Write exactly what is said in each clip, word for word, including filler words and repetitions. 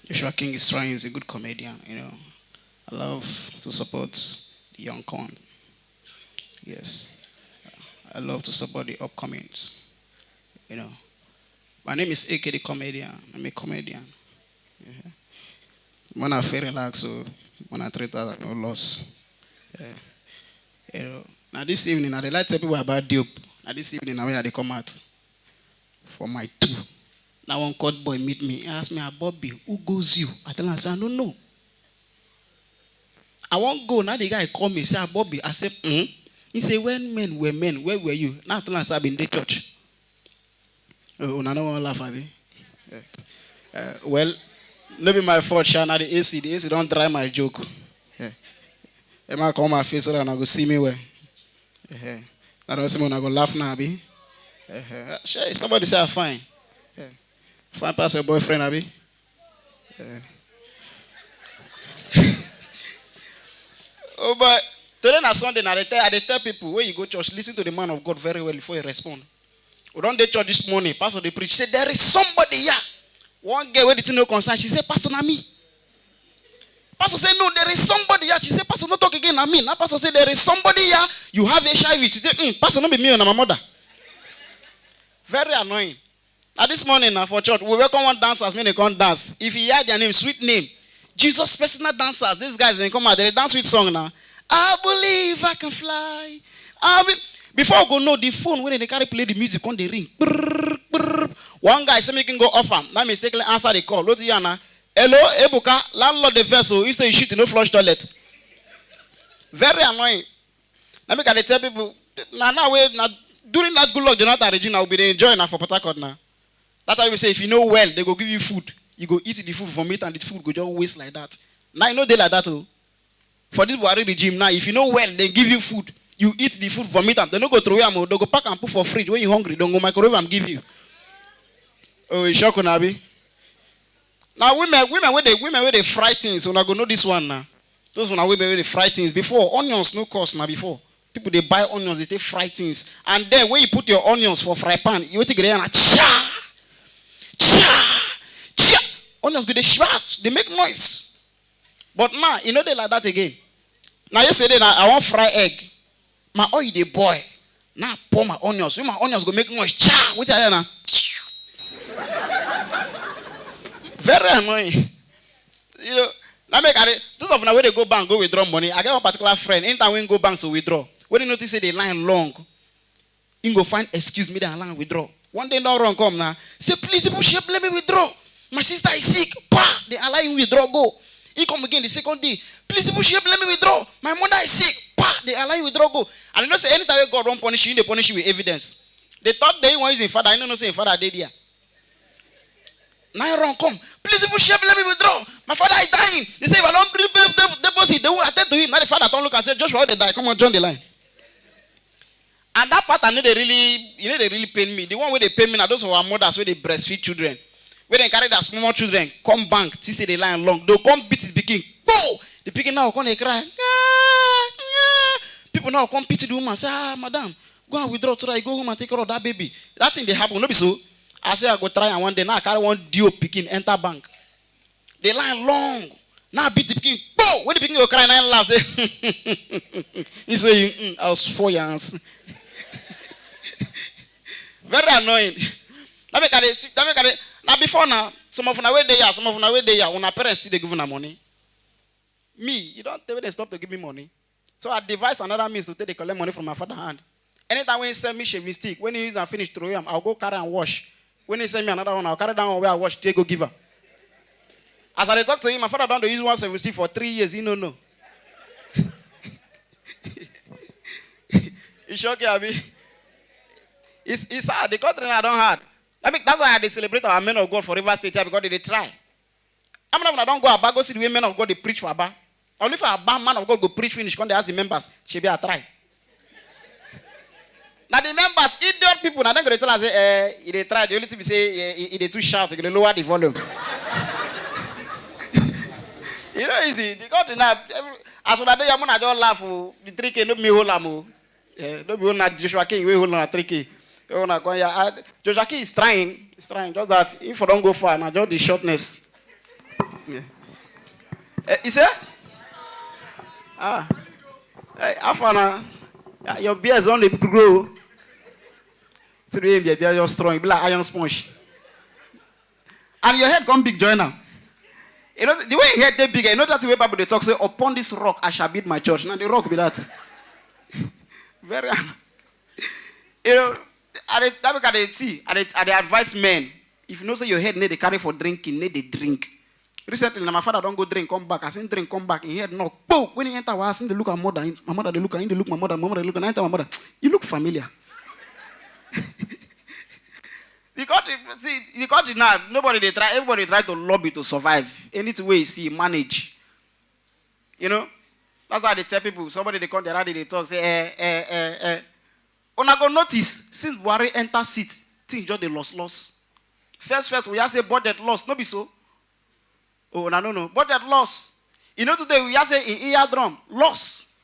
Joshua King is trying, he's a good comedian, you know. I love to support the young con. Yes. I love to support the upcomings, you know. My name is A K the comedian. I'm a comedian. Yeah. When I feel relaxed, so when I treat that, no loss. Yeah. You know, now this evening, I dey like tell people about Diop. Now this evening, now where they come out for my two. Now one court boy meet me. He ask me, "Ah, Bobby, who goes you?" I tell him, I say, "I don't know." I won't go. Now the guy call me, say, "Ah, Bobby." I say, "Hmm?" He say, "When men were men, where were you?" Now I tell him, I say, "I been the church." Oh, una no wan laugh, abi? Yeah. Uh, well, no be my fault, sha. Na the A C, the A C don dry my joke. Yeah. Emma come my face so that una go see me well. Uh-huh. I don't see me, una go laugh now, abi? Uh-huh. Sure, somebody say I fine. Yeah. Fine pass your boyfriend, abi? Yeah. Oh, but today na Sunday, na I dey tell, I dey tell people, when you go church, listen to the man of God very well before you respond. We don dey church this morning. Pastor dey preach. Say, "There is somebody here." One girl wey the thing no concern, she say, "Pastor, na me." Pastor say, "No, there is somebody here." She say, "Pastor, no talk again, na me." Now Pastor say, "There is somebody here. You have H I V." She say, "Mm, Pastor, no be me, na my mother." Very annoying. Now this morning, now for church, we welcome one dancers, make they come dance. If you hear their name, sweet name, Jesus Personal Dancers. These guys, they come out, they dance with song now. "I believe I can fly." I be-, before I go know, the phone when they carry play the music, when they ring. Brrr, brrr. One guy say, "Make him go off am." That mistakenly answer the call. What you now? "Hello, Ebuka, landlord the vessel." He say, "You shit, you no flush toilet." Very annoying. Now make I dey tell people, now, now, wait, now, during that good luck, Jonathan Regina will be the enjoy now for Port Harcourt now. That's why we say, if you know well, they go give you food. You go eat the food, vomit, and the food go just waste like that. Now, you know they like that, oh. For this Buhari regime now, if you know well, they give you food. You eat the food, vomit am. They no go throw am, oh. They go pack and put for fridge. When you hungry, they go microwave am give you. Oh, e shock una, abi? Now, women, women wey dey, women wey dey fry things, una go know this one now. Those una women wey dey fry things. Before, onions no cost now before. People dey buy onions, they take fry things. And then when you put your onions for fry pan, you wetin go dey hear na cha, cha, cha. Onions go dey shout, they make noise. But now, e no dey like that again. Now yesterday, now I wan fry egg. My oil dey boil. Now I pour my onions. When my onions go make noise, cha, wetin I hear na? Very annoying. You know, now make I dey, those of una wey dey go bank, go withdraw money. I get one particular friend, anytime we go bank to withdraw, when he notice say the line long, he go find excuse, make the line withdraw. One day, no run come now. Say, "Please, people, help, let me withdraw. My sister is sick." Pa, they allow him withdraw, go. He come again the second day. "Please, people, help, let me withdraw. My mother is sick." Pa, they allow him withdraw, go. And you know say anytime wey God wan punish you, he dey punish you with evidence. The third day, he wan use him father. He no know say him father dey there. Now he run come. "Please, people, help, let me withdraw. My father is dying. They say if I don't bring the, the deposit, they won't attend to him." Now the father don't look and say, "Joshua, how they die? Come on, join the line." And that part, I know they really, you know, they really pain me. The one where they pain me now, those of our mothers where they breastfeed children, where they carry their small children, come bank, see say the line long. They'll come beat the pikin. Boom! The pikin now come dey cry. "Ah, ah." People now come pity the woman, say, "Ah, madam, go and withdraw so that you go home and take care of that baby." That thing dey happen, no be so? I say I go try, and one day now I carry one D O pikin enter bank. The line long. Now I beat the pikin. Boom! When the pikin go cry, now I laugh. Say, he say, "You, mm, I was four years." Very annoying. That make I dey see, that make I dey, now before now, some of una wey dey here, some of una wey dey here, una parents still dey give una money. Me, you don't tell me they stop to give me money. So I devise another means to take the collect money from my father hand. Anytime when he send me shaving stick, when he use and finish, throw him, I'll go carry and wash. When he send me another one, I'll carry that one where I wash, take go give her. As I dey talk to him, my father don dey use one shaving stick for three years, he no know. It's okay, abi? It's, it's hard. The country now don hard. I mean, that's why I dey celebrate our men of God for Rivers State here, because they dey try. How many of una don go Aba, go see the way men of God dey preach for Aba? Only for Aba, man of God go preach finish, come dey ask the members, "Shebi I try?" Now the members, idiot people, now dem go dey tell us say, "Eh, e dey try. The only thing be say, eh, e, e dey too shout. You go dey lower the volume." You know, easy. The God now, every, as una dey here, una just laugh, oh. The three K no be me hold am, oh. Eh, no be una Joshua King wey hold una three K. Una come here. Ah, Joshua King is trying. He's trying. Just that if I don't go far, now just the shortness. Yeah. Eh, you say? Ah. Hey, how far now? Yeah, your beers only grow. So the way your beer just strong, e be like iron sponge. And your head come big join am. You know, the way your head dey big, you know that way Bible dey talk say, "Upon this rock I shall build my church." Now the rock be that. Very, you know, I dey, that make I dey see, I dey, I dey advise men. If you know say your head need dey carry for drinking, need dey drink. Recently, na my father don go drink, come back. As he drink, come back, him head knock. Boom! When he enter our house, he dey look at mother. Him, my mother dey look at him, dey look my mother, my mother dey look. Now enter my mother. You look familiar. The country, see, the country now, nobody dey try, everybody try to lobby to survive. Anything wey you see, manage. You know? That's why I dey tell people, somebody dey come, dey rally, dey talk, say, eh, eh, eh, eh. Una go notice, since Buhari enter seat, things just dey loss, loss. First, first, we hear say budget loss, no be so? Oh, una no know. Budget loss. You know today, we hear say in eardrum, loss.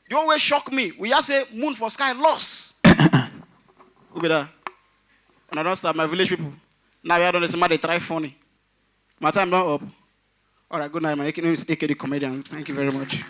The one wey shock me, we hear say moon for sky, loss. Who be that? Una don start, my village people. Now we don dey see, man dey try funny. My time don up. All right, good night, my A K, name is A K the comedian. Thank you very much.